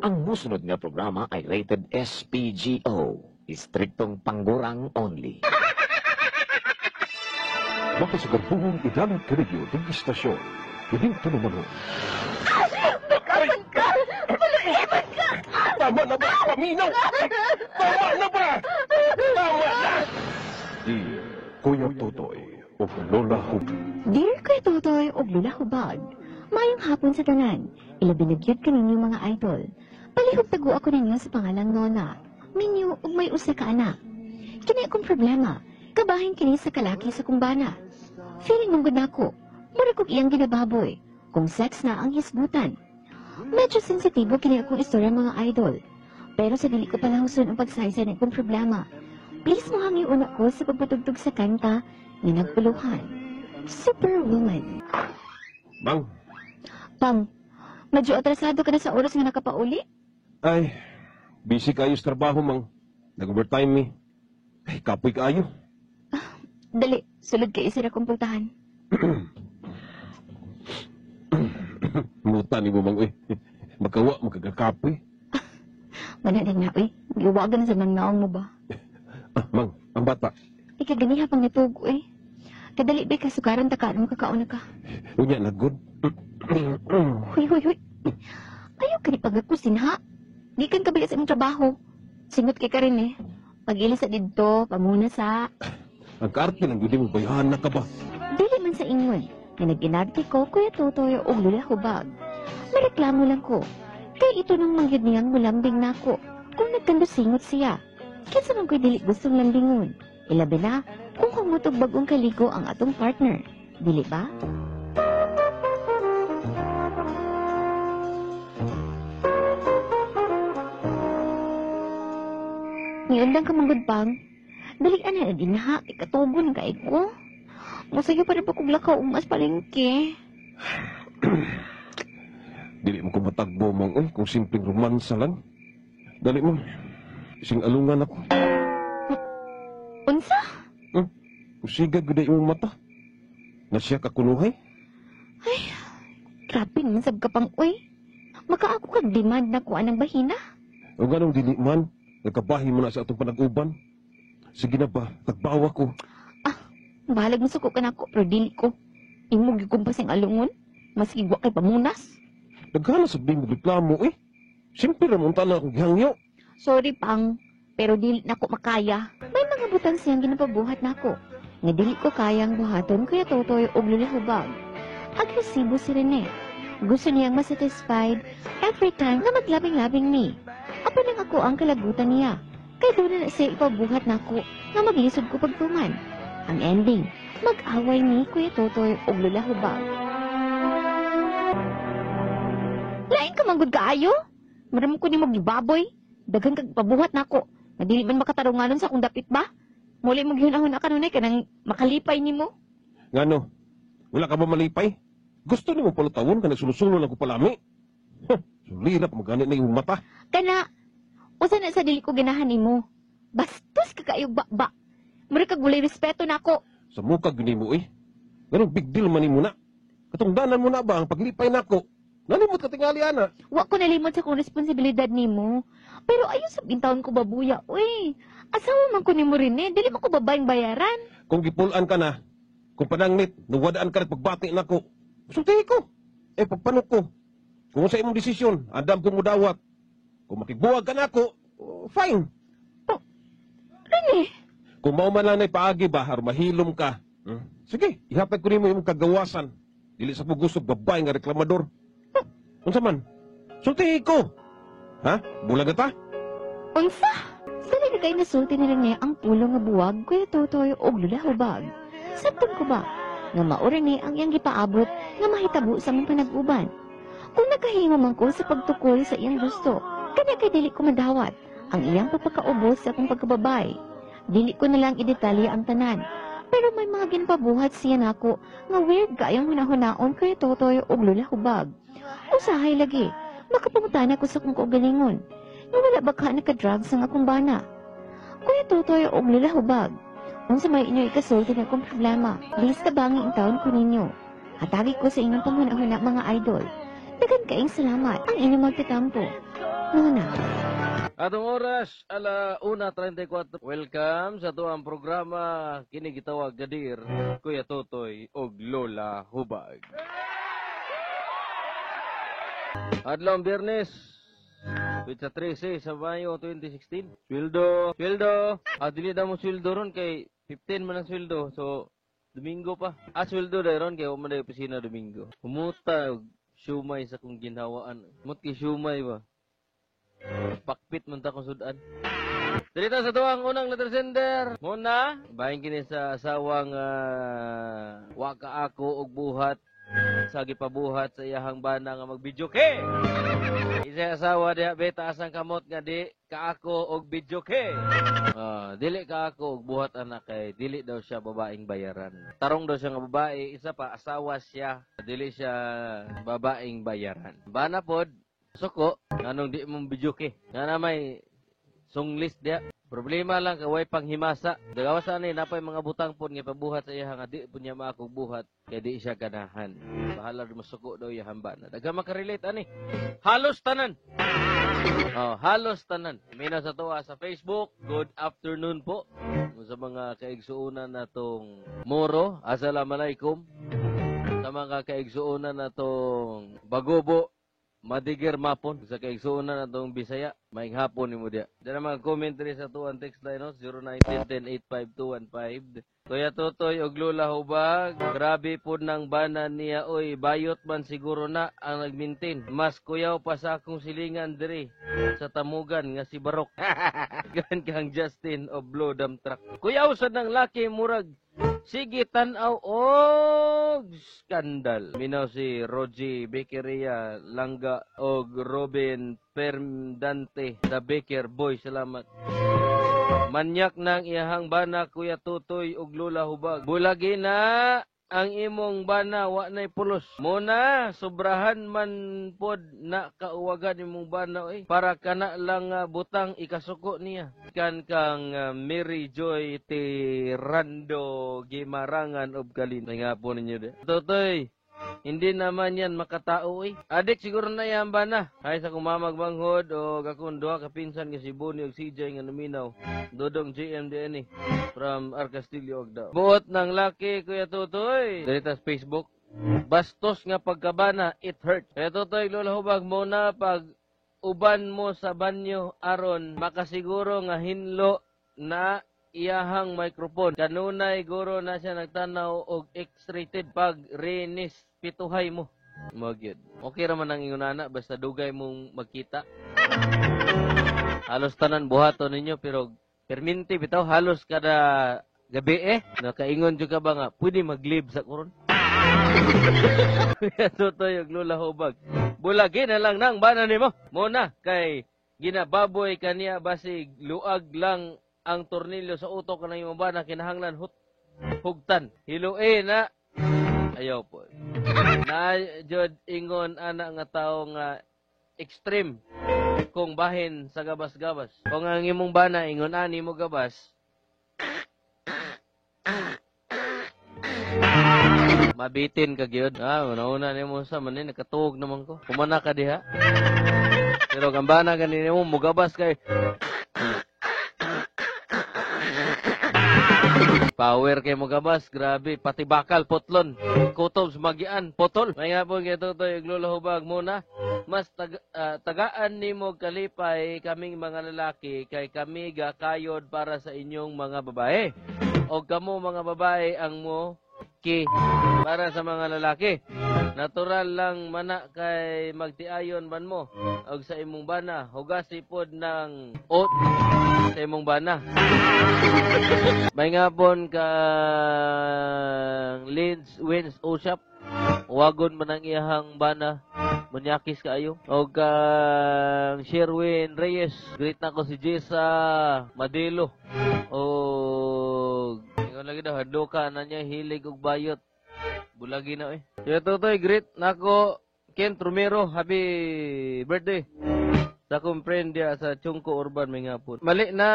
Ang musunod nga programa ay rated SPGO. Istriktong panggurang only. Makasagarbuhong idalit kanigyo ng istasyon. Kining tulumanon. Bakaman ka! Maluiman ka! Tama na ba? Paminaw! Tama na ba? Tama na! Dear Kuya Totoy o Lola Hub. Dear Kuya Totoy og Lola Hubag, maayong hapon sa tanan. Ilabi na gyud kaninyo mga idol. Palihog tago ako ninyo sa pangalang Nona. Minyo og may usa ka anak. Kini akong problema. Kabahin kini sa kalaki sa kumbana. Feeling mong gud nako. Mura kog iyang ginababoy. Kung sex na ang hisbutan. Medyo sensitibo kini akong istorya mga idol. Pero sa dili ko palahuson ang pagsaysay ng akong problema. Please mo hangyo una ko sa pagpatugtog sa kanta ni Nagpuluhan. Superwoman. Bang, Pam, medyo atrasado ka na sa oras nga nakapauli. Ay, busy kayo sa trabaho, mang. Nag-overtime mi. Ay, kapoy kaayo. Dali, sulod kay isa na kong pultahan. Muta ni mo, mang, uy. Magkawa, magkakapoy. Manalig na, uy. Giwagan na sa nang mo ba? Ah, mang, ang bata. Ikaganiha pang natugo, eh. Kadali ba kasukaran ta ka, anong kakaon na ka? Unya na, good. Huy, huy, huy. Ayaw ka ni pagakusin, ha? Gikan ka ba sa imong trabaho? Singot kay ka rin, eh. Pag-ilis sa didto, pamuna sa... Ang kaarte lang, yun mo, bayahan na ka ba? Dili man sa ingon, nga nag-inarte ko, Kuya Totoy, og Lola Hubag. Mareklamo lang ko. Kay ito nung mangyud niyang mulambing nako. Kung nagkandusingot siya. Kinsa man ko'y dili gustong lambingon. Ilabi na, kung humot og bagong kaligo ang atong partner. Dili ba? Niundang ka manggod pang. Dali ana na din ha, ikatugon kay ko. Musayo pa rin pa kong lakaw umas palengke. Dili mo ko matagbo, mang, uy, kung simpleng romansa lang. Dali mo. Ising alungan ako. Unsa? Usiga gud imong mata. Na siya kakunuhay. Grabe naman sab ka pang uy. Makaako kag demand na kuan ang bahina. O ganong dili man, nagkabahin mo na sa atong panag-uban. Sige na ba, tagbawa ko. Bahalag mo suko ka nako pero dili ko. Imo gyud kumpas ang alungon. Maski wa kay pamunas. Naghala sa mo reklamo eh. Simple ra mo na akong gihangyo. Sorry pang, pero dili nako makaya. May mga butang siyang ginapabuhat nako. Nga dili ko kayang buhaton Kuya Totoy og Lola Hubag. Agresibo si Rene. Gusto niyang masatisfied every time nga maglabing-labing ni. Apan lang ako ang kalagutan niya. Kay doon na siya ipabuhat nako nga maglisod ko pagtuman. Ang ending, mag-away ni Kuya Totoy og Lola Hubag. Lain ka manggod kaayo? Maram ko nimo gibaboy. Daghan kag pabuhat nako. Nga dili man makatarunganon sa akong dapit ba? Muli mo gihunahon na kanunay kanang makalipay nimo. Ngano? Wala ka ba malipay? Gusto nimo palutawon ka nagsulo-sulo lang ko palami. Huh, sulirap mo gani na imong mata. Kana usa na sa dili ko ganahan nimo. Bastos ka kaayo ba. Mura kag walay respeto nako. Sa muka gyud nimo eh. Ganong big deal man nimo na. Katungdanan mo na ba ang paglipay nako? Nalimot ka tingali ana. Wa ko nalimot sa akong responsibilidad nimo. Pero ayo sa intawon ko babuya, uy. Asawa man ko nimo rin eh. Dili man ko babayeng bayaran. Kung gipulan ka na, kung pananglit, nawadaan ka na pagbati nako. Sultihi ko. Eh, pagpanok ko. Kung sa imong desisyon, adam ko mudawat. Kung makibuwag ka nako, oh, fine. Oh, Rene. Kung mao man lang na'y paagi ba, aron mahilom ka. Sige, ihatag ko nimo imong kagawasan. Dili sa pugusog babae nga reklamador. Unsa man? Sultihi ko. Ha? Bulag na ta? Unsa? Dali na kayo nasulti ni Rene ang pulong nga buwag, Kuya Totoy og Lola Hubag. Sabton ko ba nga mao Rene ang iyang gipaabot nga mahitabo sa among panag-uban. Kung nagkahimo man ko sa pagtukol sa iyang gusto, kanya kay dili ko madawat ang iyang pagpakaubos sa akong pagkababay. Dili ko na lang idetalye ang tanan. Pero may mga ginapabuhat siya nako nga weird kaayong hunahunaon, Kuya Totoy og Lola Hubag. Usahay lagi, makapangutana ko sa akong kaugalingon. Nga wala ba ka naka-drugs ang akong bana? Kuya Totoy og Lola Hubag, unsa may inyo ikasulti na akong problema, please tabangi ang taon ko ninyo. Hatagi ko sa inyong panghuna-huna mga idol. Daghan kaayong salamat ang inyong magtatampo. Muna. Atong oras, 1:34. Welcome sa atuang programa, kini gitawag Gadir, Kuya Totoy og Lola Hubag. Adlaw Biyernes, petsa 13 sa Mayo 2016. Sweldo, sweldo. Ah, dili na mo sweldo ron kay 15 man ang sweldo. So, Domingo pa. Ah, sweldo dahil ron kay wa man opisina Domingo. Humuta og siomai sa kong ginhawaan. Mut kay siomai ba? Pakpit man ta kong sudan. Dito sa tuwang unang letter sender. Muna, bahin kini sa asawang waka ako og buhat sa gipabuhat sa iyahang bana nga mag-video ke. Isa asawa diha be taas ang kamot nga di kaako og video ke. Ah, dili kaako og buhat anak kay dili daw siya babaeng bayaran. Tarong daw siya nga babae, isa pa asawa siya, dili siya babaeng bayaran. Bana pod suko nganong di mong video ke. Nga na may song list diha. Problema lang kay way panghimasa. Dagawa sa ani napay mga butang pod nga pabuhat sa iya nga di pud niya maakog buhat kay di siya ganahan. Bahala musuko daw iya bana. Daghan makarelate ani. Halos tanan. Oh, halos tanan. Mina sa tuwa sa Facebook. Good afternoon po sa mga kaigsuonan natong Moro. Assalamualaikum. Sa mga kaigsuonan natong Bagobo, Madiger mapon sa kaigsuonan natong Bisaya, maayong hapon nimo diya. Diyan ang mga commentary sa tuang text line no 0910 85215. Kuya Totoy og Lola Hubag, grabe pod ng bana niya oy, bayot man siguro na ang nagmintin. Mas kuyaw pa sa akong silingan diri sa Tamugan nga si Barok. Gan kang Justin of Blue Dam Truck. Kuyaw sa nang laki murag sige tan-aw og skandal. Minaw si Rogie Bakeria Langga og Robin Permdante the Baker Boy. Salamat. Manyak ng iyahang bana, Kuya Tutoy og Lola Hubag. Bulagi na ang imong bana, wa na'y pulos. Muna, sobrahan man pod na kauwagan imong bana oy. Para kana lang butang ikasuko niya. Kan kang Mary Joy Tirando Gimarangan og Kalin. May nga po ninyo de. Totoy, hindi naman yan makatao eh. Adik siguro na yan ba na. Hay sa kumamag manghod o akong duha ka pinsan nga si Bonnie og CJ nga naminaw. Dodong JMDN eh. From R. Castillo Ogdao. Buot ng laki, Kuya Totoy. Dito sa Facebook. Bastos nga pagkabana, it hurts. Kuya Totoy, Lola Hubag, muna pag uban mo sa banyo aron makasiguro nga hinlo na iyahang microphone. Kanunay guro na siya nagtanaw og X-rated pag rinis pituhay mo. Magyud. Okay ra man ang ingon ana basta dugay mong magkita. Halos tanan buhaton ninyo pero perminti bitaw halos kada gabi eh. Nakaingon jud ka ba nga pwede mag-leave sa kuron? Totoy og Lola Hubag. Bulagi na lang nang bana nimo. Muna kay ginababoy kaniya basig luag lang ang tornilyo sa utok ng imong bana kinahanglan hugtan. Hiloe na ayaw po. Na jud ingon ana nga tawo nga extreme kung bahin sa gabas-gabas. Kung ang imong bana ingon ani mo gabas, mabitin ka gyud. Ah, una-una nimo sa man ni nakatuog naman ko. Kumana ka diha. Pero ang bana gani nimo mugabas kay power kay mugabas, grabe, pati bakal potlon, kutob magian potol. May nga po kay Totoy ug Lola Hubag muna. Mas tagaan nimo kalipay kaming mga lalaki kay kami gakayod para sa inyong mga babae. O kamo mga babae ang mo ki para sa mga lalaki. Natural lang mana kay magtiayon man mo og sa imong bana, hugasi pod ng ot sa imong bana. May ngapon kang Leeds Wins Oshap, wagon man ang iyahang bana, munyakis kaayo. Og kang Sherwin Reyes, greet na ko si Jessa Madelo. Og ingon lagi daw hadloka na niya hilig og bayot. Bulagi na eh. Kuya Totoy, greet nako Kent Romero, happy birthday. Sa akong friend diya sa Chungko Urban may ngapon. Mali na,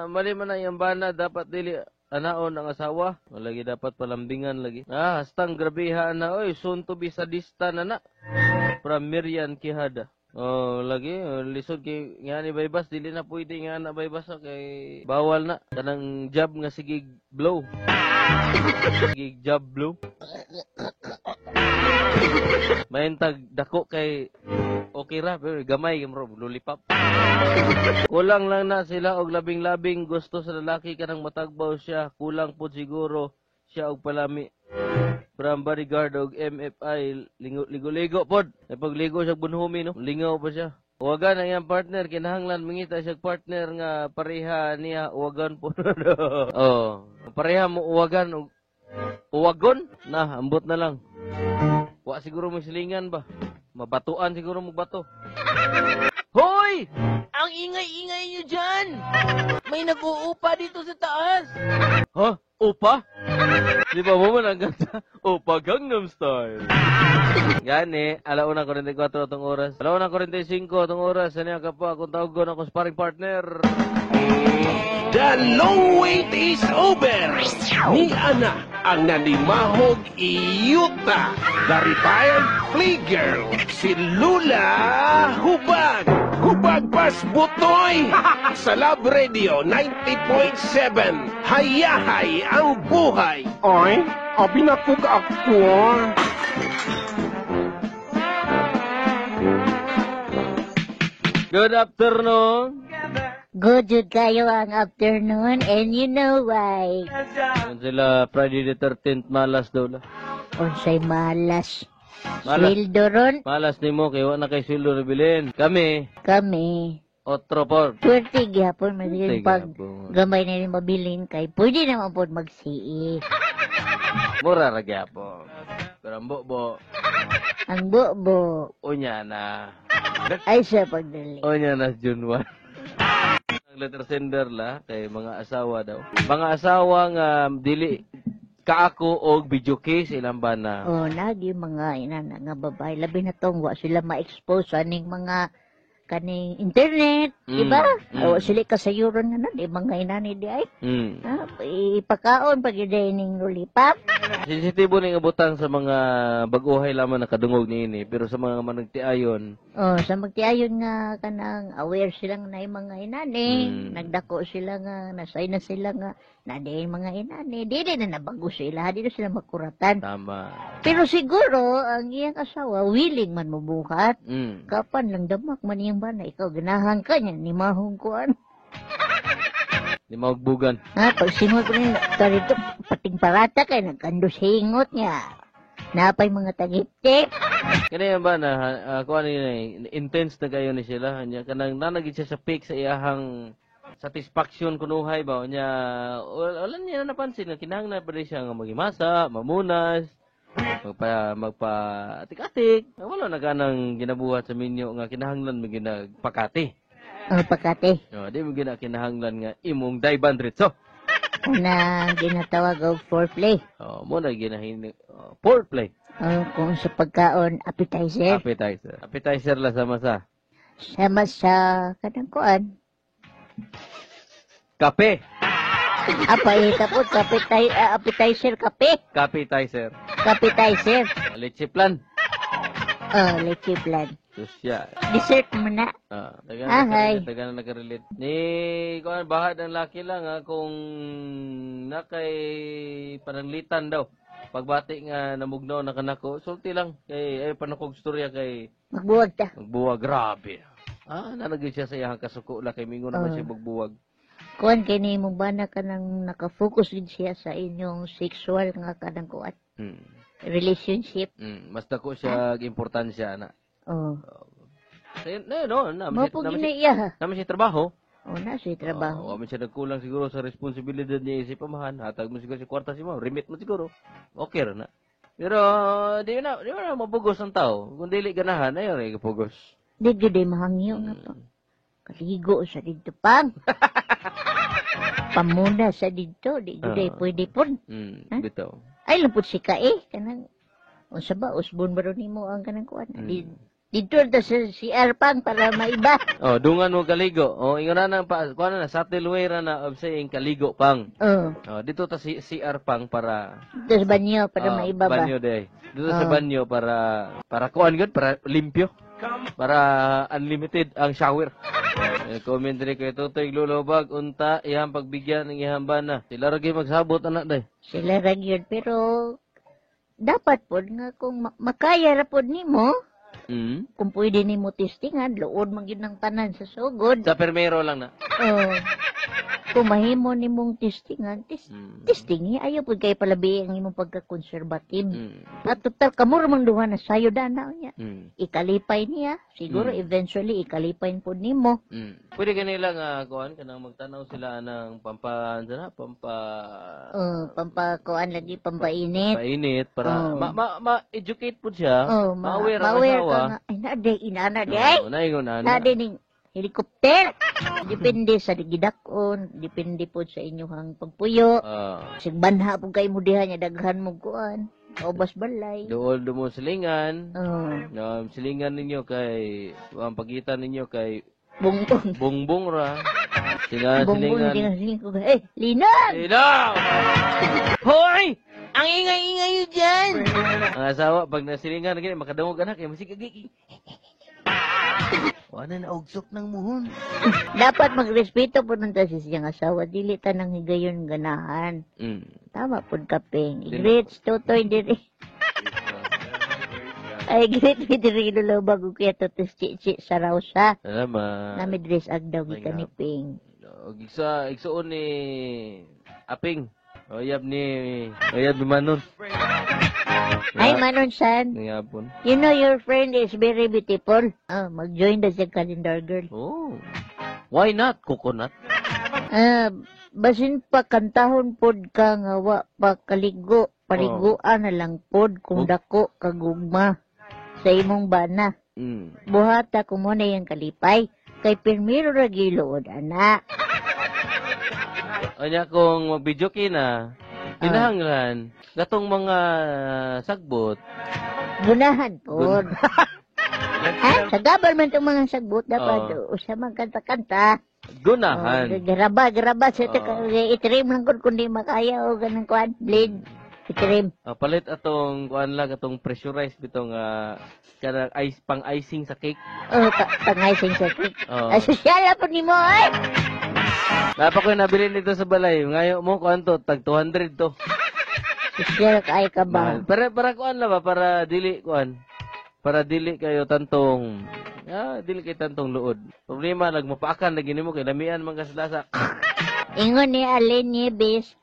mali man na iyang bana, dapat dili anaon ang asawa. Lagi dapat palambingan lagi. Ah, hastang grabeha na oy, soon to be sadista na na. From Miriam Quijada. Oh, lagi oh, lisod kay nga ni baybas, dili na pwede nga na baybas oh, kay bawal na kanang job nga sige blow. Sige job blow. Mahintag dako kay okay ra pero gamay bro lollipop. Kulang lang na sila og labing-labing gusto sa lalaki kanang matagbaw siya, kulang pud siguro siya og palami. From bodyguard og MFI, ligo-ligo pod. Napagligo siya bunhumi no, lingaw pa siya. Uwagan ang iyang partner, kinahanglan mangita siya partner nga pareha niya uwagan po. Oh, pareha mo uwagan og uwagon na ambot na lang. Wa siguro mo silingan ba? Mabatuan siguro mo bato. Hoy! Ang ingay-ingay niyo dyan! May nag-uupa dito sa taas! Ha? Upa? Di ba mo man ang ganda? Upa Gangnam Style. Gani, 1:44 atong oras. 1:45 atong oras. Ano ka pa? Akong tawag ko sparring partner. The long wait is over! Ni Ana ang nanimahog iyuta, the retired playgirl, si Lula Hubag. Hubag pas butoy! Sa Love Radio 90.7, hayahay ang buhay! Ay, abi na ko ako. Good afternoon. Good jud kayo ang afternoon and you know why. Yun sila Friday the 13th, malas daw la. Unsay malas. Malas. Sweldo ron Malas nimo kay wa na kay sweldo rebilin. Kami, kami. Otro por. Swerte gihapon man Swerte pag gihapon. gamay na rin mabilin kay pwede naman pod magsii. Mura ra gyapon. Pero ang bobo, Ang bobo unya na. ay sa pagdali. Unya na June 1. Ang letter sender la kay mga asawa daw. Mga asawa nga dili kaako og video case ilang bana. Oh, lagi mga ina nga babae labi na tong wa sila ma-expose aning mga kaning internet, di ba? Wa sila kasayuron nga na di mga inani di ay. Ha, ipakaon pag ning lollipop. Sensitibo ning abutang sa mga bag-ohay lamang nakadungog niini pero sa mga managtiayon, Oh, sa magtiayon nga kanang aware sila nga naay mga inani, nagdako sila nga nasay na sila nga naday mga inani, dili na nabago sila, dili sila makuratan. Tama. Pero siguro ang iyang asawa willing man mobuhat. Kapan lang damak man iyang bana, ikaw ganahan ka niya ni mahong kuan. Di maugbugan. Ha, pag singot ko niya, karito pating parata kay nagkandos hingot niya. Napay mga tagiptik. Kani ba na kuan ni intense na kayo ni sila nya kanang nanagid siya sa peak sa iyahang satisfaction kunuhay ba nya wala niya napansin nga kinahanglan pa rin siya nga magimasa, mamunas, magpa atik-atik. Wala na kanang ginabuhat sa minyo nga kinahanglan mo ginagpakati. Oh, pakati. No, di mo ginakinahanglan nga imong daiban diretso. Kanang ginatawag og foreplay. Oh, mo na ginahin foreplay. Oh, kung sa pagkaon appetizer. Appetizer. Appetizer la sama sa Sama sa kanang kuan. Kape. Apa po kape tay, appetizer kape. Appetizer. Appetizer. Leche plan. Oh, leche plan. Susya. Dessert mo na. Ah, Ahay. taga na nakarelate. Ni kuan bahad ang laki lang ha, kung nakay pananglitan daw. Pagbati nga namugnaw na kanako, sulti lang kay ay panakog storya kay magbuwag ta. Magbuwag grabe. Ah, nanagid siya sa iyang kasuko la kay mingon naman siya magbuwag. Kuan kay ni mong bana ka nang nakafocus gid siya sa inyong sexual nga kanang kuan. Relationship. Mas dako siya importansya na. Oh. Sa no, na, Mao po ginaiya. Naman siya trabaho. Oh, na siya trabaho. Oh, wa man siya nagkulang siguro sa responsibilidad niya isip pamahan. Hatag mo siguro si kwarta si mo, remit mo siguro. Okay ra na. Pero di na mapugos ang tao. Kung dili ganahan ayo ra pugos. Di gyud ay mahangyo nga pa. Kaligo sa didto pang. Pamuna sa didto, di gyud ay pwede pud. Ha? Bitaw. Ay lampot si ka eh kanang unsa ba usbon ba ron nimo ang kanang kuan? Didto ta sa CR pang para maiba. Oh, dungan mo kaligo. Oh, ingon na nang pa kuan na subtle way ra na of saying kaligo pang. Oh. Oh, dito ta si CR pang para dito sa banyo para maiba ba. Banyo day. Dito sa banyo para kuan gud para limpyo. Para unlimited ang shower. Eh, comment diri kay Totoy Lulobag, unta iyang pagbigyan ng iyang bana. Sila ra gyud magsabot anak day. Sila ra gyud, pero dapat pod nga kung makaya ra pod nimo, kung pwede nimo testingan, luod man gyud ng tanan sa sugod. Sa permero lang na. Oh. Kung mahimo nimong testingan, testingi, ayaw pud kay palabi ang imong pagka-conservative. At total kamo ra mang duha na sayo dana niya. Ikalipay niya, siguro eventually ikalipay pod nimo. Pwede kanila nga kuan kanang magtanaw sila ng pampa ano na, pampa Oh, pampakuan lagi, pampainit. Painit para Oh. ma, ma, ma-educate po siya. Oh, ma Ma-aware ang ma-aware asawa. ka nga. Ay, na day, inana day. Oo, naingon na. Na day ning helicopter. Depende sa gidakon, depende po sa inyong pagpuyo. Sigbanha po kayo mo diha niya, daghan mo kuan. Kaubas balay. Dool mo silingan. Oh. Silingan ninyo kay ang pagitan ninyo kay Bongbong. Bongbong ra. Sila Bongbong silingan. silingan ko. Eh, Linang! Linang! Hoy! Ang ingay-ingay yun dyan! Ang asawa, pag nasilingan, ganyan, makadungog anak, eh, masig agi. Wala na ugsok ng muhon. Dapat magrespeto po nung sa siyang asawa. Dili ta nang higayon ganahan. Tama po kapeng. Great, Totoy diri. Ay, great mi diri lulobag ug kuya Totoy Chichi sa Rausa. Salamat. Nami diri sa Agdaw gikan ni Ping. Og igsa igsuon ni Aping. Oyab ni Manon. Ay, Manon San. Ngapon. You know your friend is very beautiful. Ah, mag-join na siya calendar girl. Oh. Why not coconut? Ah, basin pa kantahon pod ka nga wa pa kaligo, paliguan na lang pod kung dako kagugma sa imong bana. Buhata ko mo na yung kalipay kay pirmiro ra giluod ana. Anya kung mag-video kina, kinahanglan katong mga sagbot. Gunahan pod. Ha? Sa government ang mga sagbot dapat usa man kanta-kanta. Gunahan. Oh, garaba, garaba sa itrim lang kun kundi makaya o ganang kuan blade. Itrim. Palit atong kuan lang atong pressurized bitong kanang ice pang icing sa cake. Oh, pang-icing sa cake. Oh. Ay, sosyal po nimo ay. Napa ko nabili nito sa balay. Ngayo mo kuan to tag 200 to. Sosyal kay ka ba? Mahal. Para kuan la ba para dili kuan. Para dili kayo tantong dili kay tantong luod. Problema nagmapaakan lagi nimo kay lamian man ka sa lasa. Ingon ni Alin Nieves,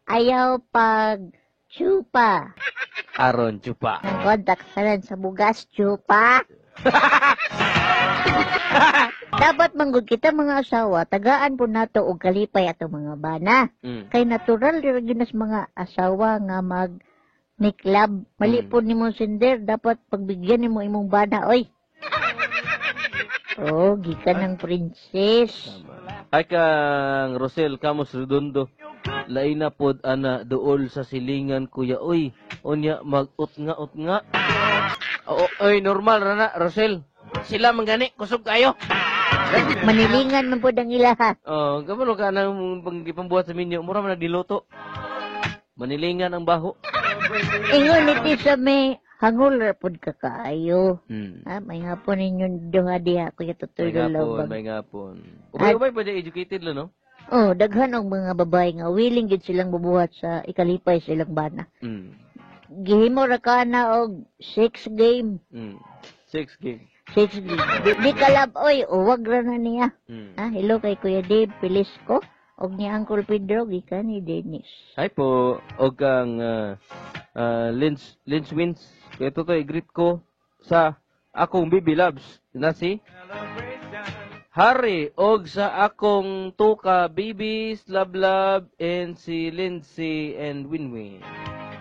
ayaw pag chupa. Aron chupa. Ang kontak salan sa bugas, chupa. Dapat manggod kita mga asawa, tagaan po nato og kalipay atong mga bana. Kay natural dira gyud nas mga asawa nga mag make love. Mali po nimo sender, dapat pagbigyan nimo imong bana oy. Oh, gikan ng princess. Ay kang Rosel Camus Redondo. Laina pod ana duol sa silingan kuya oy. Unya mag-utnga-utnga. Oo, oy normal ra na Rosel. Sila man gani kusog kayo. Manilingan man pod ang ilaha. Oh, kabalo ka nang pangipambuhat sa minyo, mura man nagdiluto. Manilingan ang baho. Ingon ni Tisa May, hangol ra pod ka kaayo. Ha, may hapon ninyong duha diha kuya Totoy May ngapon, Lulobag. may ngapon. Ubay-ubay pa di educated lo no? Oh, daghan og mga babae nga willing gid silang bubuhat sa ikalipay sa ilang bana. Gihimo ra ka na og 6 game. 6 game. 6 game. Di kalab oy, uwag ra na niya. Ah, hello kay Kuya Dave Pilisco og ni Uncle Pedro gikan ni Dennis. Hi po, og kang Lins Wins. Kaya ito i-greet ko sa akong baby loves na si Harry og sa akong tuka babies, love love, and si Lindsay and Winwin.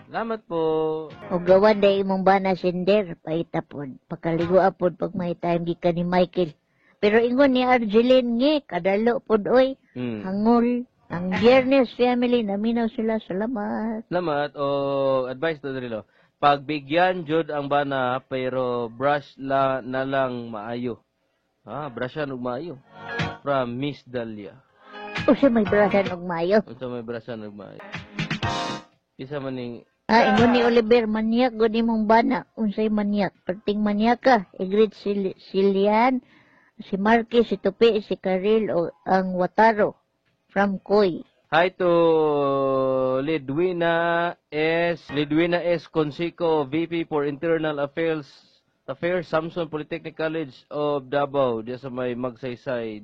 Salamat po. Og gawan day imong bana sender paita pod. Pakaligo pod pag may time gikan ni Michael. Pero ingon ni Arjeline nge kadalo pod oy. Hangol. Ang Biyernes family naminaw sila. Salamat. Salamat o advice to diri. Pagbigyan jud ang bana pero brush la na lang maayo. Ah, brushan og maayo. From Miss Dalia. Usa may brushan og maayo. Unsa may brushan og maayo? Isa man ning Ah, ingon ni Oliver, manyak gud imong bana. Unsay manyak? Perting manyaka. I-greet si Silian, si Marquez, si Tupi, si Karil o ang Wataro from Koy. Hi to Lidwina S. Consico, VP for Internal Affairs, Samson Polytechnic College of Davao, diya sa may Magsaysay.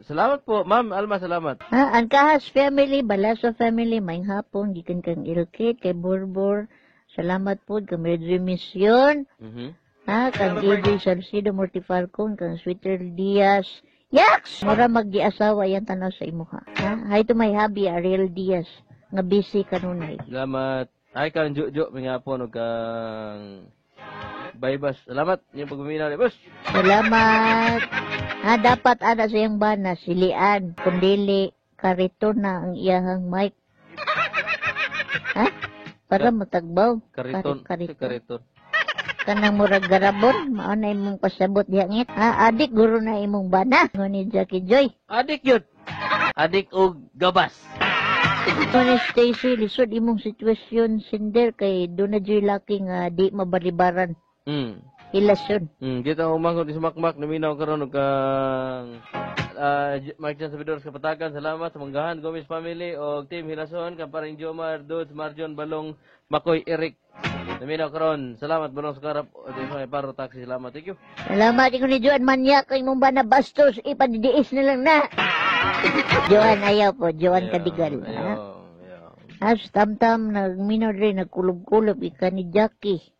Salamat po, Ma'am Alma, salamat. Ha, ang Kahas family, Balaso family, maayong hapon, gikan kang Ilkit, kay Borbor. Salamat po, kang Medri Mission. Ha, kang AJ Salcido Mortifalcon, kang Sweeter Diaz. Yaks! Mura magdi-asawa yan tanaw sa imuha. Ha? Hi to my hubby, Ariel Diaz, nga busy kanunay. Salamat. Hi kang Jojo, may hapon, ug kang Baybas. Salamat, yung pagpaminaw ni boss. Salamat. Ha, dapat ana sa iyang bana, silian. Kung dili, kariton na ang iyahang mic. Ha? Para matagbaw. Kariton. Kariton. Kariton. Kanang murag garabon, mao na imong pasabot dihangit. Ha, adik guro na imong bana. Ni Jackie Joy. Adik yun. Adik og gabas. Ni Stacy, lisod imong sitwasyon sender kay doon na joy laki nga di mabalibaran. Hilasyon. Kita umangkot ni Sumakmak, naminaw karon og kang Mark Jan Sabidor sa Kapatagan, salamat sa Manggahan, Gomez family og Team Hilason, kang paring Jomar, Dudes, Marjon, Balong, Makoy, Eric. Naminaw karon. Salamat Balong sa karap, o di sa Paro Taxi, salamat. Thank you. Salamat ko ni Joan, manyak kay imong bana bastos, ipadidiis na lang na. Joan, ayaw po, Joan Kadigal. Ha? Ayaw, ayaw. As tamtam nagminaw rin, nagkulob-kulob ika ni Jackie.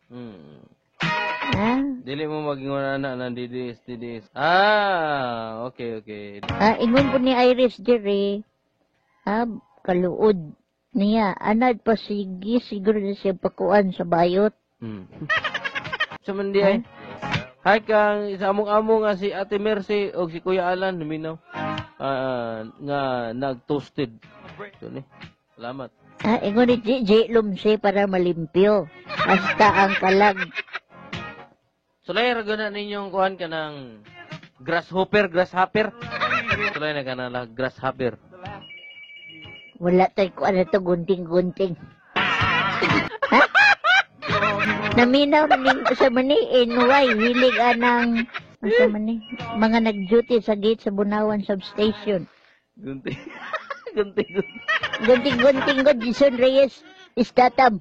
Ha? Dili mo magingon na ng DDS, DDS. Ah, okay. Ha, ingon po ni Iris dire, ha, kaluod niya. Anad pa sige, siguro na siya pakuan sa bayot. Sa man di ay. Hi kang sa among-amo nga si Ate Mercy og si Kuya Alan naminaw. Nga nag-toasted. So ni. Salamat. Ha, ingon ni J. Lumse para malimpyo. Hasta ang kalag. Sulay ra guna ninyong kuan ka ng grasshopper, grasshopper. Sulay na ka na lang, grasshopper. Wala tayo kuan na to, gunting-gunting. Ha? Naminaw maning sa mani NY, hilig anang sa mani, mga nag-duty sa gate sa Bunawan Substation. Gunting. Gunting, gunting. Gunting-gunting ko, Jason Reyes, istatam.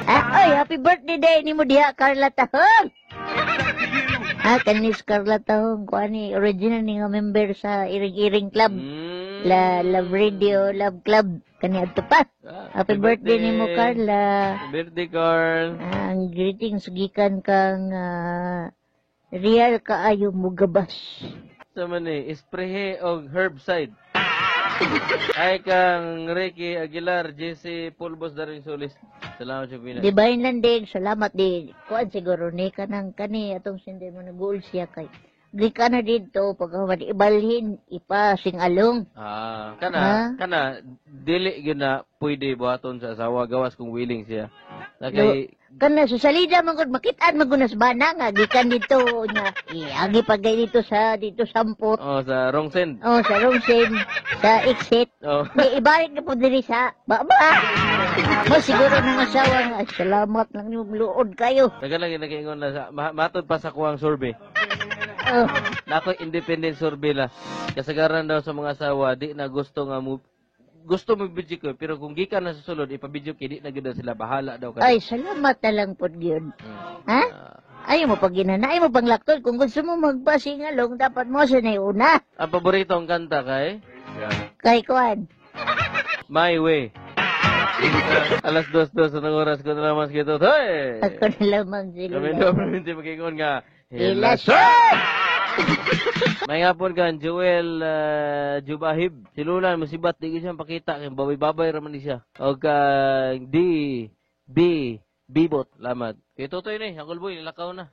Ah, oy, happy birthday day ni mo diha, Carla Tahong. Ah, kanis Carla Tahong, kuan ni original ni nga member sa Iring-Iring Club. La Love Radio, Love Club. Kani adto pa. Ah, Happy birthday nimo, Carla. Happy birthday, Carl. Ah, ang greetings gikan kang real kaayo mugabas. Sa man ni, isprehe og herbicide. Ay kang Ricky Aguilar, JC Pulbos Darwin Solis. Salamat sa Pina. Divine Landig, salamat di. Kuan siguro ni kanang kani atong sindi mo nag-uul siya kay. Gikan na dito pag ibalhin ipasingalong. Ah, kana Ha? kana dili gyud na pwede buhaton sa asawa gawas kung willing siya. Na kay Kana sa salida man gud makitaan man gud nas bana nga gikan dito nya. Iagi pagay dito sa dito sampot. Oh, sa wrong send. Oh, sa Rongsen, sa exit. Oh. Di ibalik na po diri sa baba. Mo siguro ng asawa nga, "Ay, salamat lang nimo luod kayo." Taga lang nakaingon na sa matod pa sa kuwang survey. Oh. Nako independent survey la. Kasagaran daw sa mga asawa di na gusto nga mo gusto mo video ko pero kung gikan na sa sulod ipa-video kay di na gyud daw sila, bahala daw ka. Ay, salamat na lang po yun. Ha? Ah. Ayaw mo pag ginana, ayaw mo pang laktod. Kung gusto mo magpasingalong, dapat mo sa una. Ang paboritong kanta kay Kay Kuan. My Way. Alas 2:02 ng oras ko na lamang kita. Hoy! Ako na lamang sila. Kami daw province makingon nga. Hilasyon! May hapon kan Joel Jubahib. Silulan musibat di ko siya pakita kay babay-babay ra man ni siya. Og kang D B Bibot lamat. Kay Totoy ni, Uncle Boy nilakaw na.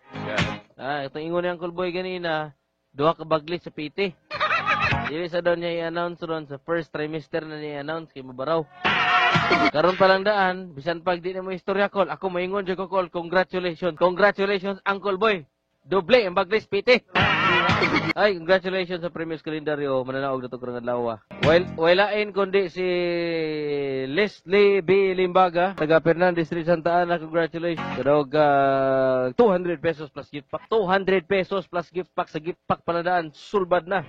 Ah, itong ingon ni Uncle Boy ganina, duha ka baglit sa PT. Dili sa daw niya i-announce ron sa first trimester na niya i-announce kay mabaraw. Karon pa lang daan, bisan pag di na mo istorya call, ako maingon jud ko call, congratulations. Congratulations, Uncle Boy. Doble ang baglis PT. Ay, congratulations sa Premios Kalendaryo. Mananaog na to karong adlaw. Wailain kundi si Leslie B. Limbaga, taga Fernandez Street, Santa Ana. Congratulations. Kadawag 200 pesos plus gift pack. 200 pesos plus gift pack sa gift pack paladaan. Sulbad na.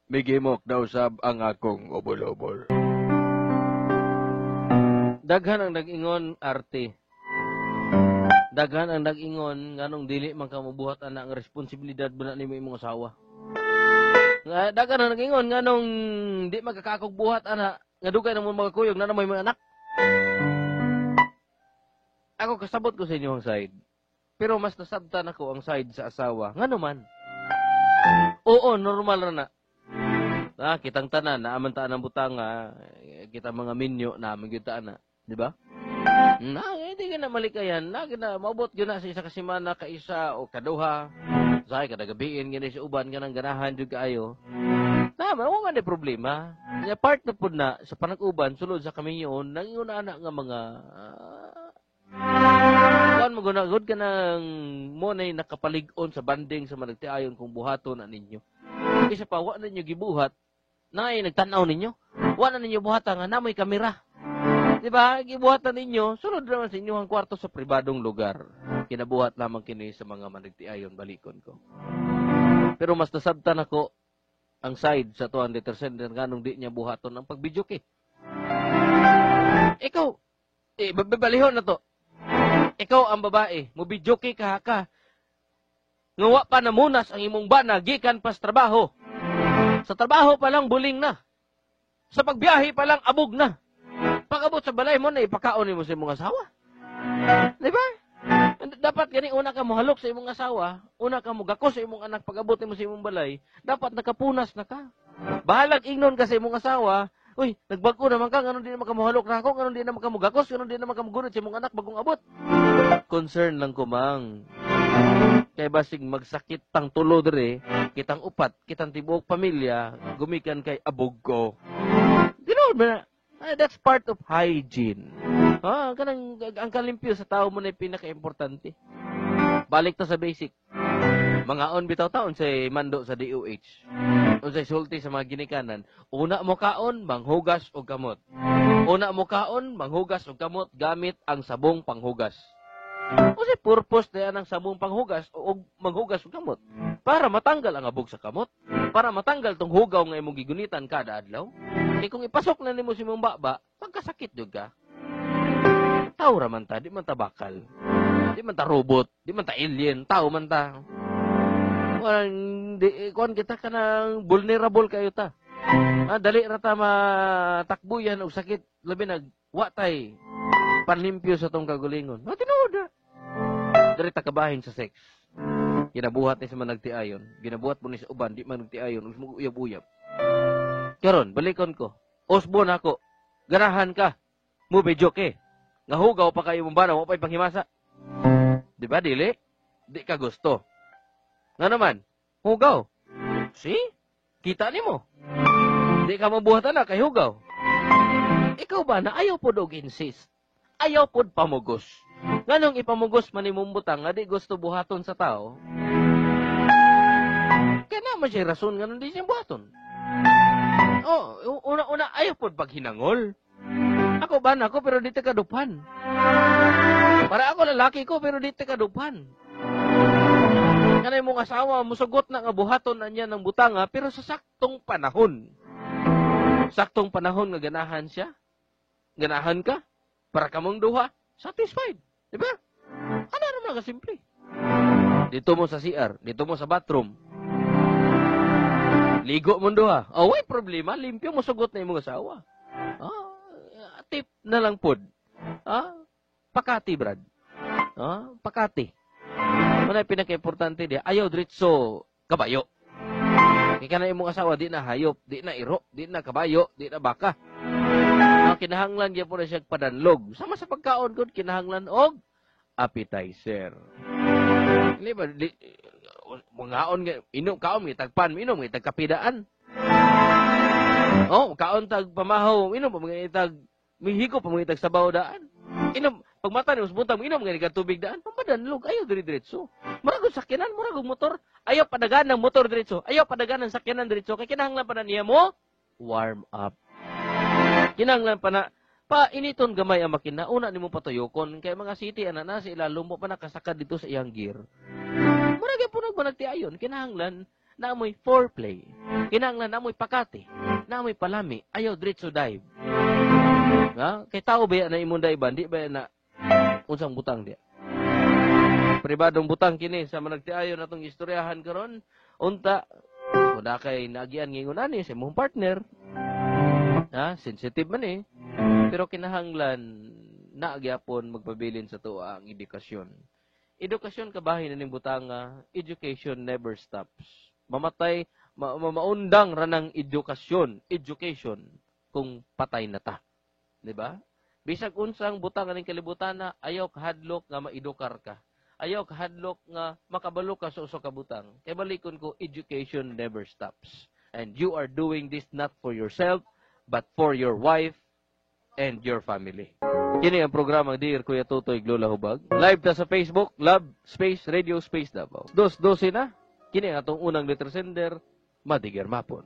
Migimok daw sab ang akong ubol-ubol. Daghan ang nag-ingon, arte. Daghan ang nag-ingon nganong dili man ka mobuhat ana ang responsibilidad ba na nimo imong asawa. Nga daghan ang nag-ingon nganong di man ka kaakog buhat ana nga dugay na mo magakuyog na mo mga anak. Ako kasabot ko sa inyong side. Pero mas nasabtan ako ang side sa asawa. Ngano man? Oo, normal ra na. Ah, kitang tanan naaman ta ang butanga, kita mga minyo na gyud ta ana, di ba? Na, hindi ka na malikayan. Na, na, maabot yun na sa isa ka semana, kaisa o kaduha. Sahay, kada gabiin, gani sa uban, ganang ganahan, jud kaayo. Na, wala man problema. Kaya part na po na, sa panag-uban, sulod sa kaminyoon, nangingon na anak nga mga, kuan mo gunagod ka ng mo na'y nakapalig-on sa banding sa managtiayon kung buhaton na ninyo. Isa pa, wa na ninyo gibuhat, na ay nagtanaw ninyo. Wa na ninyo buhatan nga namoy kamera. Diba? Gibuhat na ninyo, sulod naman sa inyong kwarto sa pribadong lugar. Kinabuhat lamang kini sa mga managtiayon, balikon ko. Pero mas nasabtan ako ang side sa tuwan letter sender nganong di niya buhaton ang pagbidyoke. Ikaw, babalihon na to. Ikaw ang babae, mubidyoke ka ka. Nga wa pa namunas ang imong bana, gikan pas trabaho. Sa trabaho pa lang buling na. Sa pagbiyahe pa lang abog na. Pag-abot sa balay mo na ipakaon nimo sa imong asawa. Di ba? Dapat gani una ka mohalok sa imong asawa, una ka mogakos sa imong anak pag-abot nimo sa imong balay, dapat nakapunas na ka. Bahalag ingnon ka sa imong asawa, uy, nagbag-o naman ka, nganong di naman ka mohalok na ako, nganong di naman ka mogakos, nganong di naman ka mogunod sa imong anak bagong abot. Concern lang ko, mang. Kay basig magsakit tang tulo dere, kitang upat, kitang tibuok pamilya, gumikan kay abog ko. Tinuod ba na? That's part of hygiene. Ah, kanang ang kalimpyo sa tao mo na pinaka-importante. Balik ta sa basic. Mga on bitaw taon say mando sa DOH. Unsay sulti sa mga ginikanan, una mo kaon manghugas og kamot. Una mo kaon manghugas og kamot gamit ang sabong panghugas. Unsay purpose diyan ang sabong panghugas o manghugas og kamot? Para matanggal ang abog sa kamot, para matanggal tong hugaw nga imong gigunitan kada adlaw. Kay kung ipasok na nimo si imong baba, pagkasakit jud ka. Tao ra man ta, di man ta bakal. Di man ta robot, di man ta alien, tao man ta. Walang di kuan kita kanang vulnerable kayo ta. Ah, dali ra ta matakbuyan og sakit labi nag wa tay panlimpyo sa tong kagulingon. No, tinuod na. Diri ta kabahin sa sex. Ginabuhat ni sa managtiayon, ginabuhat mo ni sa uban, di man nagtiayon, ug mo uyab-uyab. Karon, balikon ko. Osbo na ako. Ganahan ka. Mubidyo ke. Nga hugaw pa kayo mong bana, wa pa'y panghimasa. Di ba, dili? Di ka gusto. Nga naman, hugaw. See? Kita nimo. Di ka mabuhatan na kay hugaw. Ikaw ba na ayaw pod og insist? Ayaw pod pamugos. Nganong ipamugos man imong butang nga di gusto buhaton sa tao? Kaya naman siya rason nganong di siya buhaton. Oh, una-una ayaw pod paghinangol. Ako ba na ako pero di ta kadupan. Para ako lalaki ko pero di ta kadupan. Kanay mong asawa musugot na nga buhaton na niya ng butanga pero sa saktong panahon. Saktong panahon nga ganahan siya. Ganahan ka para kamong duha, satisfied, di ba? Ano naman ka simple. Dito mo sa CR, dito mo sa bathroom. Ligo mo duha. Oh, way problema, limpyo mo sugot na imong asawa. Ah, tip na lang pod. Ah, pakati, Brad. Ah, pakati. Muna pinaka-importante diya, ayaw diretso kabayo. Kaya kana imong asawa di na hayop, di na iro, di na kabayo, di na baka. Ah, kinahanglan gyud po na siya padanlog. Sama sa pagkaon gud kinahanglan og appetizer. Di ba di, mangaon nga inom kaon nga tagpan, minom nga tagkapidaan. Oh, kaon tag pamahaw, inom pa mga itag mihiko pa mga itag sabaw daan. Inom pag mata nimo sa buntag, inom gani ka tubig daan, pamadanlog, ayaw dire-diretso. Murag og sakyanan, murag og motor, ayaw padagan ng motor diretso, ayaw padagan ng sakyanan diretso kay kinahanglan pa na niya mo warm up. Kinahanglan pa na pa initon gamay ang makina, una nimo patuyokon kay mga city ana na sa ilalom mo pa nakasakad dito sa iyang gear. Murag gyapon og managtiayon, kinahanglan na amoy foreplay. Kinahanglan na amoy pakati, na amoy palami, ayaw diretso dive. Ha? Kay tao ba na imong dive, di ba na unsang butang diya? Pribadong butang kini sa managtiayon atong istoryahan karon. Unta, kung na kay naagian ngingon ani sa imong partner, ha, sensitive man eh. Pero kinahanglan na gyapon magpabilin sa tuwa ang edukasyon. Edukasyon kabahin na ning butanga, education never stops. Mamatay, maundang ranang edukasyon, education, kung patay na ta. Di ba? Bisag unsang butang aning kalibutan na ayaw kahadlok nga maedukar ka. Ayaw kahadlok nga makabalo ka sa usa ka butang. Kay balikon ko, education never stops. And you are doing this not for yourself, but for your wife and your family. Kini ang programa Dear Kuya Totoy, Lola Hubag. Live ta sa Facebook, Love Space Radio Space Davao. 2:12 na. Kini ang atong unang letter sender, Madiger Mapon.